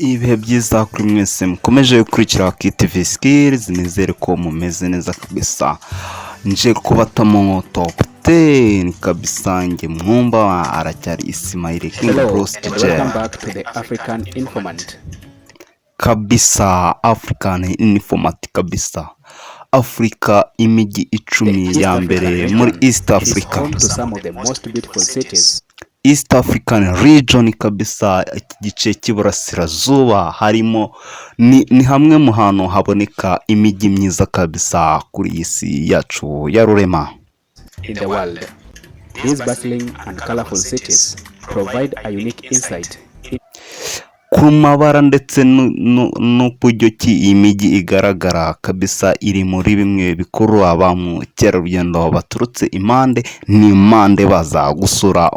Ibihe byiza kuri mwese mukomeje gukurikira KTV Skills. Nizere ko mumeze neza kabisa. Nje kubatamo top 10 kabisa. Nge mwumva aracyari Ismail King Hello Bros and DJ welcome back to the African Informant. Kabisa, African Informant kabisa. Afurika, imijyi 10 The East ya mbere African muri region East is Africa. home to some of the most beautiful cities East African Region kabisa, iki gice cy'iburasirazuba harimo ni hamwe mu hantu haboneka imijyi myiza kabisa kuri iyi si yacu ya rurema. in the world. These bustling and colorful cities provide a unique insight Ku mabara ndetse n'uburyo ki iyi mijyi igaragara kabisa, iri muri bimwe bikurura ba mukerarugendo baturutse impande n'impande baza gusura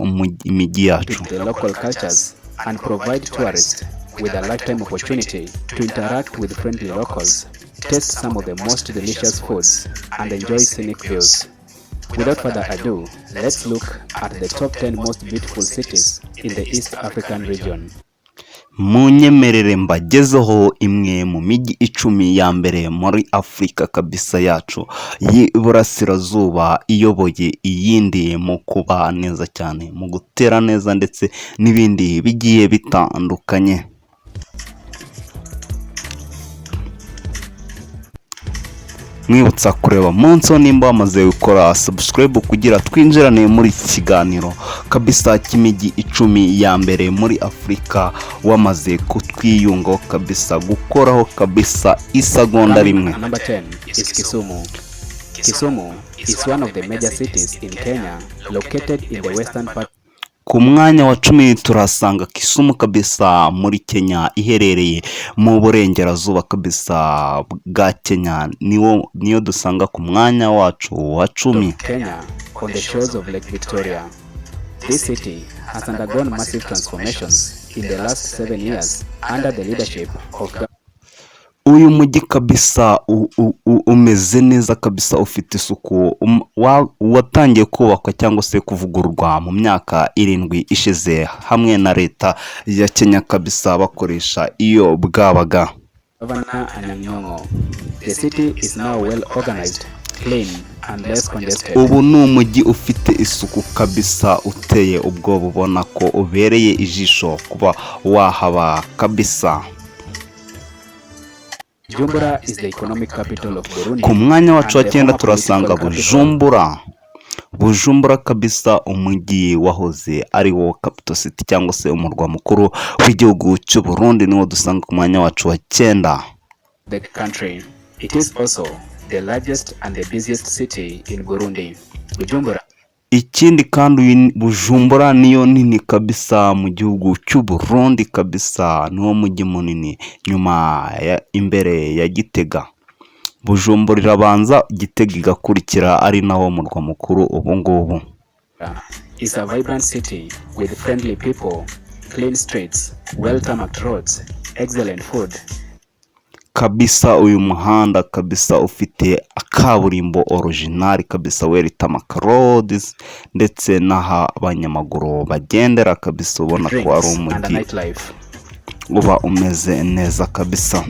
imijyi yacu. into the local cultures and provide tourists with a lifetime opportunity to interact with friendly locals, taste some of the most delicious foods, and enjoy scenic views. Without further ado, let's look at the top 10 most beautiful cities in the East African region. Munyemerere mbagezeho imwe mu mijyi 10 ya mbere muri Afurika kabisa yacu y'iburasirazuba, iyoboye iyindi mu kuba neza cyane, mu gutera neza ndetse n'ibindi bigiye bitandukanye. Mwibutsa kureba munsi nimba wamaze gukora subscribe kugira twinjirane muri iki kiganiro kabisa cy'imijyi 10 ya mbere muri Afurika, wamaze kutwiyungaho kabisa, gukoraho kabisa isagonda Coming rimwe. at number 10 is Kisumu. Kisumu is one of the major cities in Kenya, located in the western part Ku mwanya wa 10 turahasanga Kisumu kabisa muri Kenya, iherereye mu burengerazuba kabisa bwa Kenya. Niwo niyo dusanga ku mwanya wacu wa 10. of Kenya on the shores of Lake Victoria. This city has undergone massive transformations in the last 7 years under the leadership of Uyu mujyi kabisa umeze neza kabisa, ufite isuku, watangiye kubakwa cyangwa se kuvugururwa mu myaka 7 ishize hamwe na leta ya Kenya kabisa, bakoresha iyo bwabaga. Governor Anyang' Nyong'o. The city is now well organized, clean, and less congested. Ubu ni umujyi ufite isuku kabisa, uteye ubwoba, ubona ko ubereye ijisho kuba wahaba kabisa. Bujumbura is the economic capital of Burundi Ku mwanya wacu wa and the 9 former turasanga political capital Bujumbura. Bujumbura kabisa, umujyi wahoze ari wo capital city cyangwa se umurwa mukuru w'igihugu cy'u Burundi, niwo dusanga ku mwanya wacu wa 9. the country. It is also the largest and the busiest city in Burundi. Bujumbura Ikindi kandi, uyu Bujumbura niyo nini kabisa mu gihugu cy'u Burundi kabisa, niwo mujyi munini nyuma ya imbere ya Gitega. Bujumbura irabanza, Gitega igakurikira, ari nawo murwa mukuru ubu ngubu. is a vibrant city with friendly people, clean streets, well-tarmacked roads, excellent food, Kabisa uyu muhanda kabisa ufite kaburimbo original kabisa, well tarmac roads, ndetse n'aho abanyamaguru bagendera kabisa, ubona ko ari drinks, and a umujyi nightlife. uba umeze neza kabisa.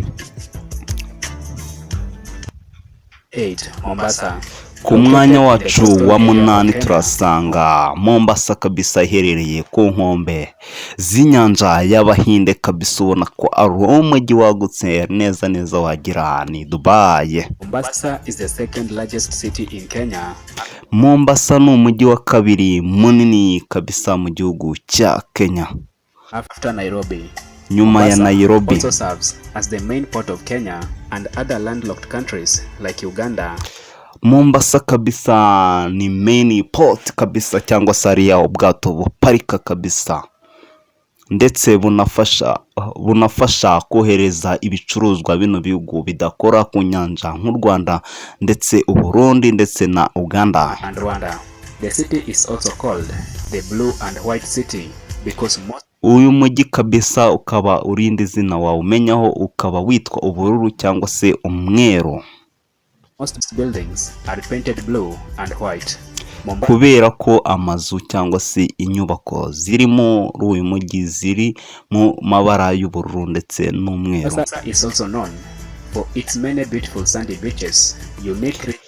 8. Mombasa. Ku mwanya Located in the wacu coastal wa area of 8 Kenya, turasanga Mombasa kabisa, iherereye ku nkombe z'inyanja y'Abahinde kabisa, ubona ko ari umujyi wagutse neza neza, wagira ni Dubai. Mombasa is the second largest city in Kenya Mombasa ni umujyi wa kabiri munini kabisa mu gihugu cya Kenya after Nairobi. nyuma ya Mombasa Nairobi. also serves as the main port of Kenya and other landlocked countries like Uganda Mombasa kabisa ni main port kabisa, cyangwa se ariya ubwato buparika kabisa, ndetse bunafasha kohereza ibicuruzwa bino bihugu bidakora ku nyanja nk'u Rwanda ndetse Uburundi ndetse na Uganda. and Rwanda. The city is also called the Blue and White City because most Uyu mujyi kabisa ukaba urindi zina wawumenyaho, ukaba witwa ubururu cyangwa se umweru. most buildings are painted blue and white. Mombasa Kubera ko amazu cyangwa se inyubako ziri muri uyu mujyi ziri mu mabara y'ubururu ndetse n'umweru. Is also known for its many beautiful sandy beaches, unique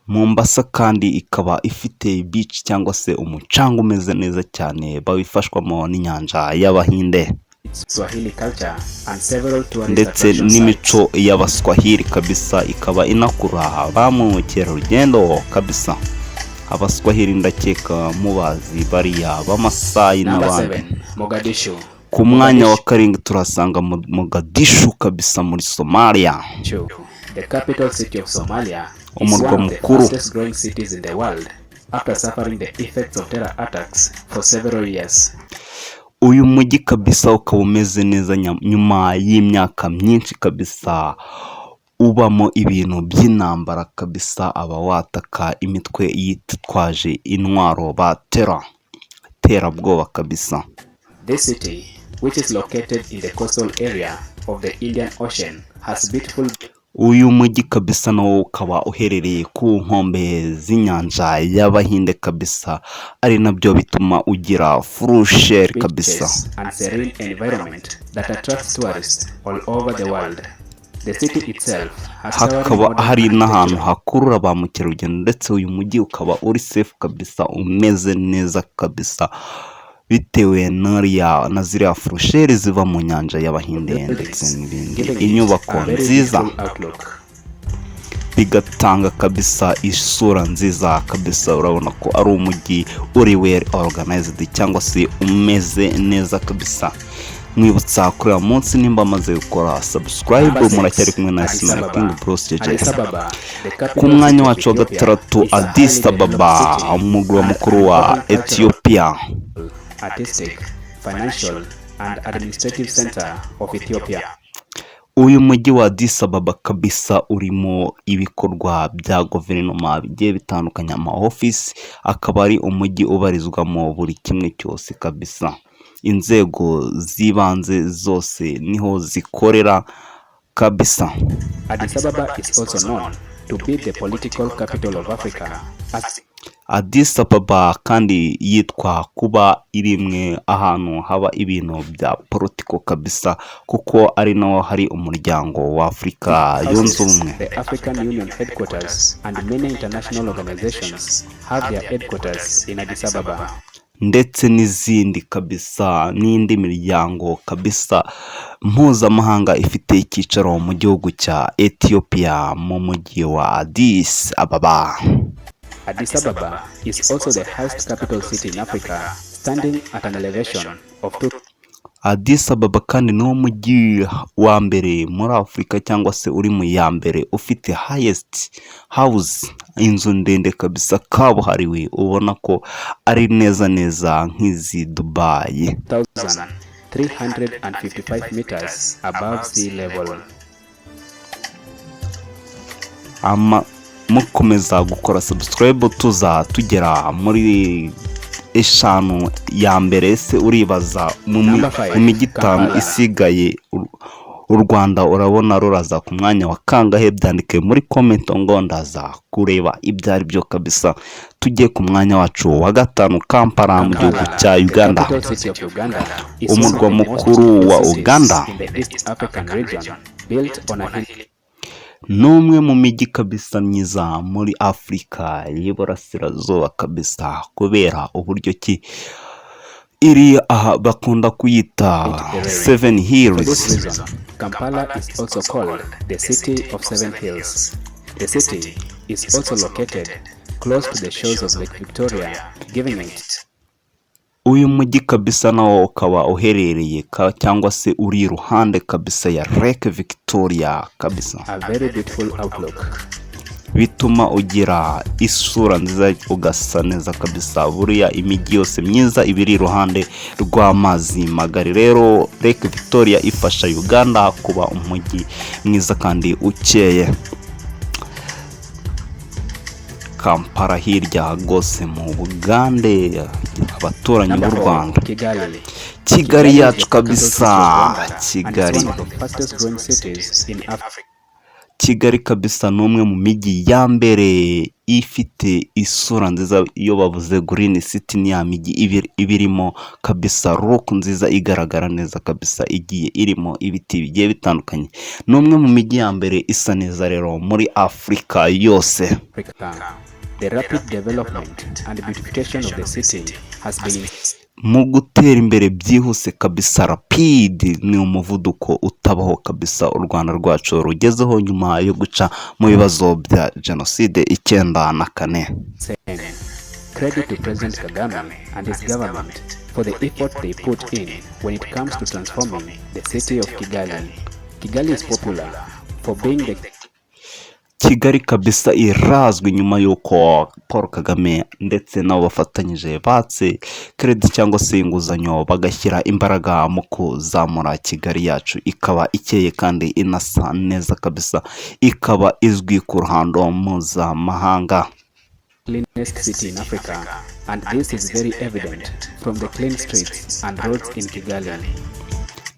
Mombasa kandi ikaba ifite beach cyangwa se umucanga umeze neza cyane, babifashwamo n'inyanja y'Abahinde Swahili culture and several tourist ndetse attraction sites. n'imico y'Abaswahili kabisa, ikaba inakurura ba mukerarugendo kabisa. Abaswahili ndakeka mubazi, bariya b'Amasayi Number n'abandi. 7, Mogadishu. Ku mwanya wa 7 turasanga Mogadishu kabisa, muri Somalia. Mogadishu, the capital city of Somalia, is Umurwa one of the mukuru. fastest growing cities in the world after suffering the effects of terror attacks for several years. Uyu mujyi kabisa ukaba umeze neza nyuma y'imyaka myinshi kabisa ubamo ibintu by'intambara kabisa, aba wataka imitwe yitwaje intwaro ba terabwoba kabisa. This city, which is located in the coastal area of the Indian Ocean, has beautiful Uyu mujyi kabisa nawo ukaba uherereye ku nkombe z'inyanja y'Abahinde kabisa, ari nabyo bituma ugira fraîcheur kabisa. Beaches and serene environment that attracts tourists all over the world. The city itself has towering Hakaba modern hari n'ahantu architecture hakurura ba mukerarugendo, ndetse uyu mujyi ukaba uri safe kabisa, umeze neza kabisa, bitewe n'ariya na ziriya fraîcheur ziva mu nyanja y'Abahinde ndetse n'ibindi, giving it inyubako a very nziza, beautiful outlook. Bigatanga kabisa isura nziza kabisa. Urabona ko ari umujyi uri well organized cyangwa se umeze neza kabisa. Mwibutsa kuri uyu munsi, nimba amaze gukora subscribe, Number six, muracyari kumwe na Addis Ismail Ababa. King Bruce JJ. Addis Ababa, the Ku capital mwanya city of wacu wa Ethiopia, 6, is a Addis highly developed Ababa, city umurwa and mukuru an wa important cultural, Ethiopia. Artistic, financial, and administrative center of Ethiopia. Uyu mujyi wa Addis Ababa kabisa urimo ibikorwa bya guverinoma bigiye bitandukanye, ama office, akaba ari umujyi ubarizwamo buri kimwe cyose kabisa. Inzego z'ibanze zose niho zikorera kabisa. Addis Ababa is also known to be the political capital of Africa as Addis Ababa kandi yitwa kuba iri imwe ahantu haba ibintu bya politiko kabisa, kuko ari naho hari umuryango wa Afurika Yunze houses Ubumwe. The African Union headquarters, and many international organizations have their headquarters in Addis Ababa. Ndetse n'izindi kabisa, n'indi miryango kabisa mpuzamahanga ifite icyicaro mu gihugu cya Ethiopia, mu mujyi wa Addis Ababa. Addis Ababa is also the highest capital city in Africa, standing at an elevation of Addis Ababa kandi niwo mujyi wa mbere muri Afurika cyangwa se uri mu ya mbere ufite highest house, inzu ndende kabisa kabuhariwe, ubona ko ari neza neza nk'izi Dubai. 2,355 meters above sea level. Ama mukomeza gukora subscribe, tuza tugera muri 5 ya mbere. Se uribaza Number five, mu mijyi 5 Kampala. isigaye, u Rwanda urabona ruraza ku mwanya wa kangahe? Byandike muri comment ngo ndaza kureba ibyo ari byo kabisa. Tujye ku mwanya wacu wa 5, Kampala mu gihugu cya Uganda. Umurwa mukuru wa Uganda ni umwe mu mijyi kabisa myiza muri Afurika y'Iburasirazuba kabisa, kubera uburyo ki iri aha bakunda kuyita Seven Hills. Kampala is also called the City of Seven Hills. The city is also located close to the shores of Lake Victoria, giving it Uyu mujyi kabisa nawo ukaba uherereye cyangwa se uri iruhande kabisa ya Lake Victoria kabisa, a very beautiful outlook. Bituma ugira isura nziza, ugasa neza kabisa. Buriya imijyi yose myiza iba iri iruhande rw'amazi magari. Rero Lake Victoria ifasha Uganda kuba umujyi mwiza kandi ukeye. Kampala hirya rwose mu Bugande, abaturanyi b'u Rwanda. Kigali. Kigali yacu kabisa, Kigali. Kigali kabisa ni umwe mu mijyi ya mbere ifite isura nziza. Iyo bavuze green city, ni ya mijyi iba irimo kabisa look nziza, igaragara neza kabisa, igiye irimo ibiti bigiye bitandukanye. Ni umwe mu mijyi ya mbere isa neza rero muri Afurika yose. Africa. The rapid development and beautification of the city has been Mu gutera imbere byihuse kabisa, rapid ni umuvuduko utabaho kabisa, u Rwanda rwacu rugezeho nyuma yo guca mu bibazo bya jenoside 94. Insane. Credit to President Kagame and his government for the effort they put in when it comes to transforming the city of Kigali. Kigali is popular for being the Kigali kabisa irazwi nyuma y'uko Paul Kagame ndetse nabo bafatanyije batse crédit cyangwa se inguzanyo, bagashyira imbaraga mu kuzamura Kigali yacu, ikaba ikeye kandi inasa neza kabisa, ikaba izwi ku ruhando mpuzamahanga. Cleanest city in Africa, and this is very evident from the clean streets and roads in Kigali.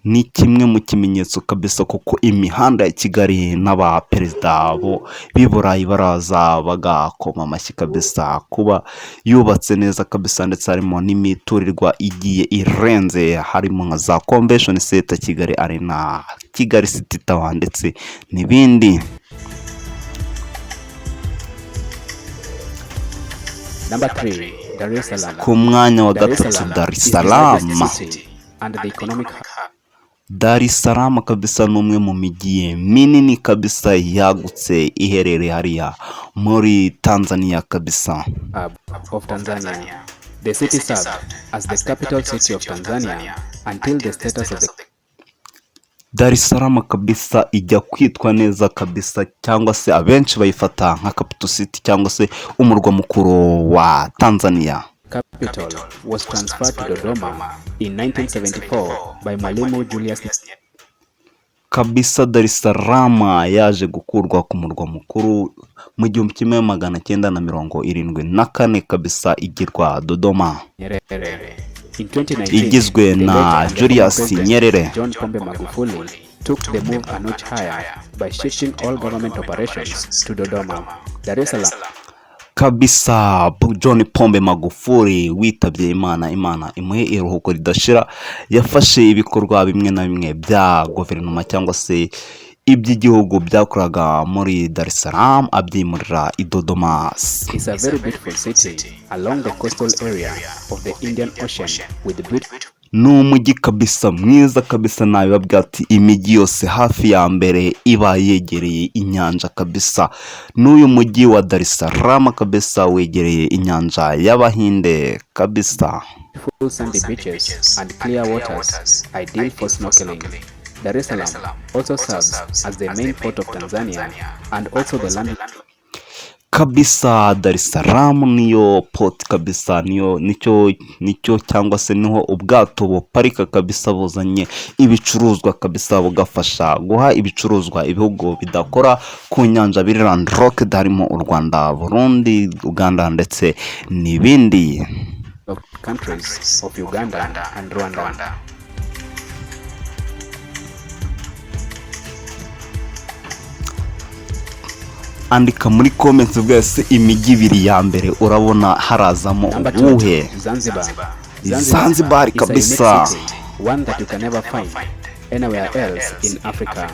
Ni kimwe mu kimenyetso kabisa, kuko imihanda ya Kigali n'abaperezida bo b'i Burayi baraza bagakoma amashyi kabisa kuba yubatse neza kabisa, ndetse harimo n'imiturirwa igiye irenze, harimo nka za Convention Center, Kigali Arena, Kigali City Tower ndetse n'ibindi. Number 3, Dar es Salaam. Ku mwanya wa Dar es gatatu, Salaam Dar es is the Salaam. largest city and the economic hub Dar es Salaam kabisa ni umwe mu mijyi minini kabisa yagutse, iherereye hariya muri Tanzania kabisa. Of Tanzania. The city served as the capital city of Tanzania until the status of the Dar es Salaam kabisa ijya kwitwa neza kabisa, cyangwa se abenshi bayifata nka capital city cyangwa se umurwa mukuru wa Tanzania. Capital was transferred to Dodoma in 1974 by Mwalimu Julius Kabisa Dar es Salaam yaje gukurwa ku murwa mukuru mu 1974 kabisa, igirwa Dodoma. Nyerere. In 2019, Igizwe the na late and former Julius President Nyerere. John Pombe Magufuli took the move a notch higher by shifting all government operations to Dodoma. Dar es Salaam Kabisa John Pombe Magufuli witabye Imana, Imana imuhe iruhuko ridashira, yafashe ibikorwa bimwe na bimwe bya guverinoma cyangwa se iby'igihugu byakoraga muri Dar es Salaam, abyimurira i Dodoma. Is a very beautiful city along the coastal area of the Indian Ocean with beautiful Ni umujyi kabisa mwiza kabisa. Nabibabwira ati imijyi yose hafi ya mbere iba yegereye inyanja kabisa, n'uyu mujyi wa Dar es Salaam kabisa wegereye inyanja y'Abahinde kabisa. Sandy beaches and clear waters ideal for snorkeling. Dar es Salaam also serves as the main port of Tanzania and also the land Kabisa Dar es Salaam niyo port kabisa, niyo nicyo cyangwa se niho ubwato buparika kabisa buzanye ibicuruzwa kabisa, bugafasha guha ibicuruzwa ibihugu bidakora ku nyanja biri landlocked, harimo u Rwanda, Burundi, Uganda ndetse n'ibindi. Of countries of Uganda and Rwanda. Andika muri comments bwese, imijyi ibiri ya mbere urabona harazamo Number two, uwuhe? Zanzibar. Zanzibar is a kabisa. unique city, one that you can never find anywhere else in Africa.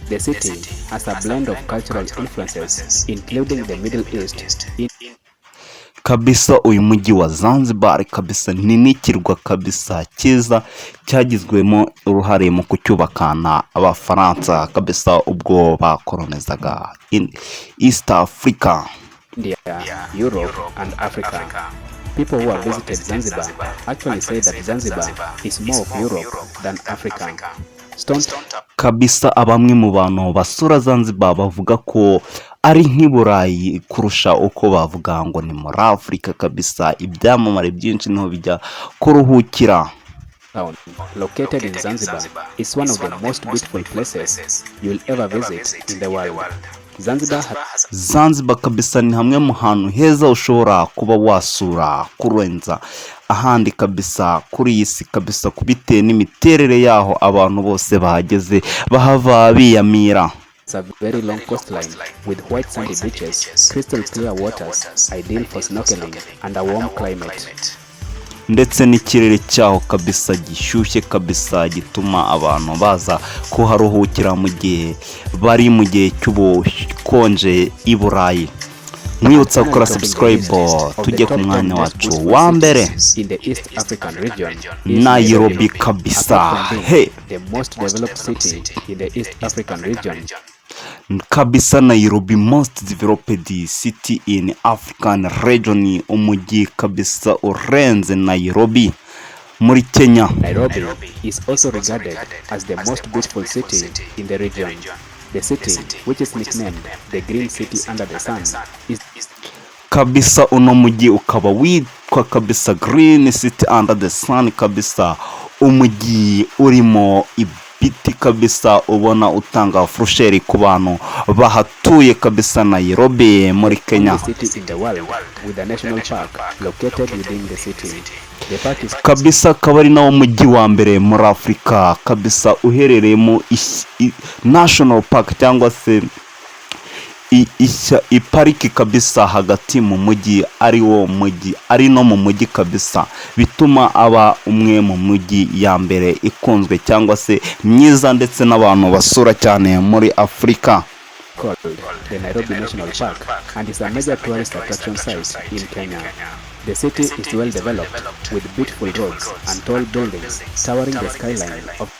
The city has a blend of cultural influences, including the Middle East, Kabisa uyu mujyi wa Zanzibar kabisa ni n'ikirwa kabisa cyiza, cyagizwemo uruhare mu kucyubakana Abafaransa kabisa ubwo bakoronezaga in East Africa. India, Europe, and Africa. People who have visited Zanzibar actually say that Zanzibar is more of Europe than Africa. Stone Kabisa bamwe mu bantu basura Zanzibar bavuga ko ari nk'i Burayi kurusha uko bavuga ngo ni muri Afurika kabisa. Ibyamamare byinshi niho bijya kuruhukira. Town, located in Zanzibar, is one of the most beautiful places you'll ever visit in the world. Zanzibar has Zanzibar kabisa ni hamwe mu hantu heza ushobora kuba wasura kurenza ahandi kabisa kuri iyi si kabisa, bitewe n'imiterere yaho, abantu bose bahageze bahava biyamira. a very long coastline with white sandy beaches, crystal clear waters, ideal for snorkeling, and a warm climate. Ndetse n'ikirere cyaho kabisa gishyushye kabisa, gituma abantu baza kuharuhukira mu gihe bari mu gihe cy'ubukonje i Burayi. Mwibutsa gukora subscribe. Tujye ku mwanya wacu wa mbere. In the East African region is Nairobi kabisa. Apart from being Hey. the most developed city in the East African region, Kabisa, Nairobi, most developed city in African region, umujyi kabisa urenze, Nairobi muri Kenya. Nairobi is also regarded as the most beautiful city in the region. The city, which is nicknamed the Green City Under the Sun, is Kabisa uno mujyi ukaba witwa kabisa Green City Under the Sun, kabisa umujyi urimo ibiti kabisa, ubona utanga fraîcheur ku bantu bahatuye kabisa, Nairobi muri Kenya. Only city in the world with a national park located within the city. The park is Kabisa akaba ari nawo mujyi wa mbere muri Afurika kabisa uherereyemo national park cyangwa se ipariki kabisa hagati mu mujyi, ari wo mujyi, ari no mu mujyi kabisa, bituma aba umwe mu mujyi ya mbere ikunzwe cyangwa se myiza, ndetse n'abantu basura cyane muri Afurika. called the Nairobi National Park and is a major tourist attraction site in Kenya. The city is well developed with beautiful roads and tall buildings towering the skyline of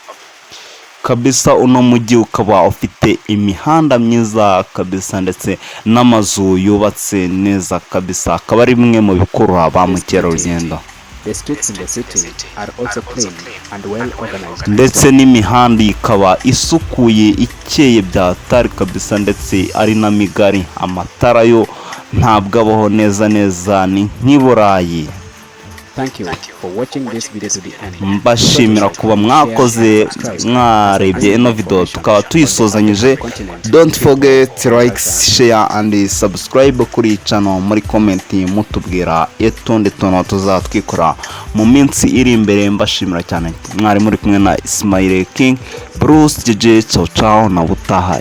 Kabisa uno mujyi ukaba ufite imihanda myiza kabisa, ndetse n'amazu yubatse neza kabisa, akaba ari bimwe mu bikurura ba mukerarugendo. The streets in the city are also clean and well organized. Ndetse n'imihanda ikaba isukuye, ikeye bya tari kabisa, ndetse ari na migari. Amatara yo ntabwo abaho neza neza, ni nk'i Burayi. Thank you for watching this video to the end. Mbashimira kuba mwakoze, mwarebye ino video tukaba tuyisozanyije. Don't forget like, share and subscribe kuri iyi channel. Muri comment mutubwira utundi tuntu tuzatwikora mu minsi iri imbere. Mbashimira cyane, mwari muri kumwe na Ismail King Bruce JJ. Ciao ciao na butaha.